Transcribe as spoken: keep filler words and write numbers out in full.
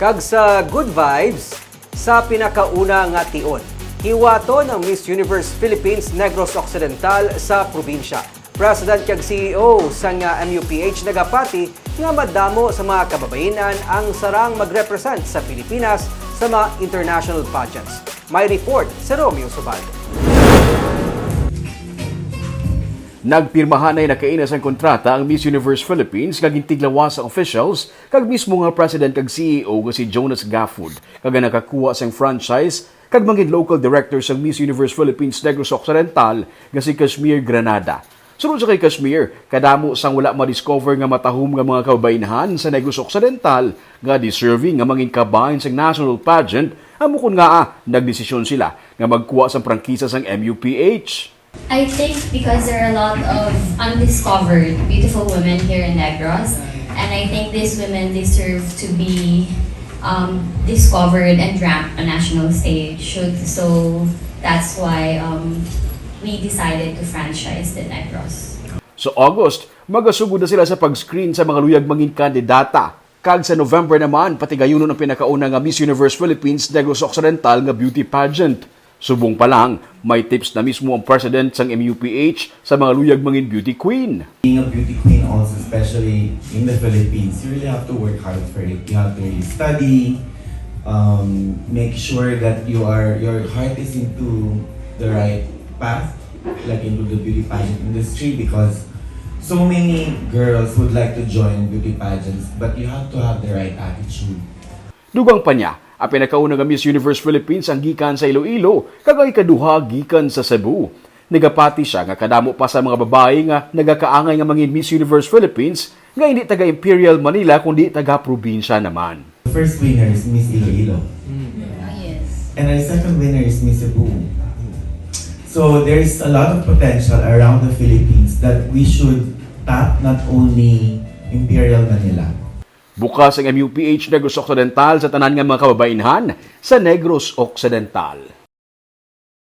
Kag sa good vibes, sa pinakauna nga tion, hiwaton ang Miss Universe Philippines Negros Occidental sa probinsya. President kag C E O sang, ah, M U P H nagapati nga madamo sa mga kababayen-an ang sarang magrepresent sa Pilipinas sa mga international pageants. May report si Romeo Subaldo. Nagpirmahanay na kaina sang kontrata ang Miss Universe Philippines nga gintiglawas sang officials kag mismo nga president kag C E O nga si Jonas Gafford, kag ang nakakuha sang franchise kag mangin local director sang Miss Universe Philippines Negros Occidental nga si Kashmir Granada. Sunod sa kay Kashmir, kadamo sang wala ma-discover nga matahom nga mga kababainhan sa Negros Occidental nga deserving nga mangin kabahin sang national pageant, amo kon ngaa nagdesisyon sila nga magkuha sang prangkisa sang M U P H. I think because there are a lot of undiscovered beautiful women here in Negros, and I think these women deserve to be um, discovered and ramped on national stage. So, so that's why um, we decided to franchise the Negros. Sa August, magasugod na sila sa pag-screen sa mga luyag mangin kandidata. Kag sa November naman, patigayunon ang pinakauna nga Miss Universe Philippines Negros Occidental nga beauty pageant. Subong pa lang, may tips na mismo ang president sang M U P H sa mga luyag mangin beauty queen. Being a beauty queen also, especially in the Philippines, you really have to work hard for it. You have to really study, um, make sure that you are your heart is into the right path, like into the beauty pageant industry, because so many girls would like to join beauty pageants, but you have to have the right attitude. Dugang pa niya, ang pinakauna nga Miss Universe Philippines ang gikan sa Iloilo, kag ang ikaduha gikan sa Cebu. Nagapati sia nga kadamo pa sa mga babayi nga nagakaangay nga mangin Miss Universe Philippines nga hindi taga Imperial Manila kundi taga probinsya naman. The first winner is Miss Iloilo, Oh, yes. and our second winner is Miss Cebu. So there's a lot of potential around the Philippines that we should tap, not only Imperial Manila. Bukas ang M U P H Negros Occidental sa tanan nga mga kababainhan sa Negros Occidental.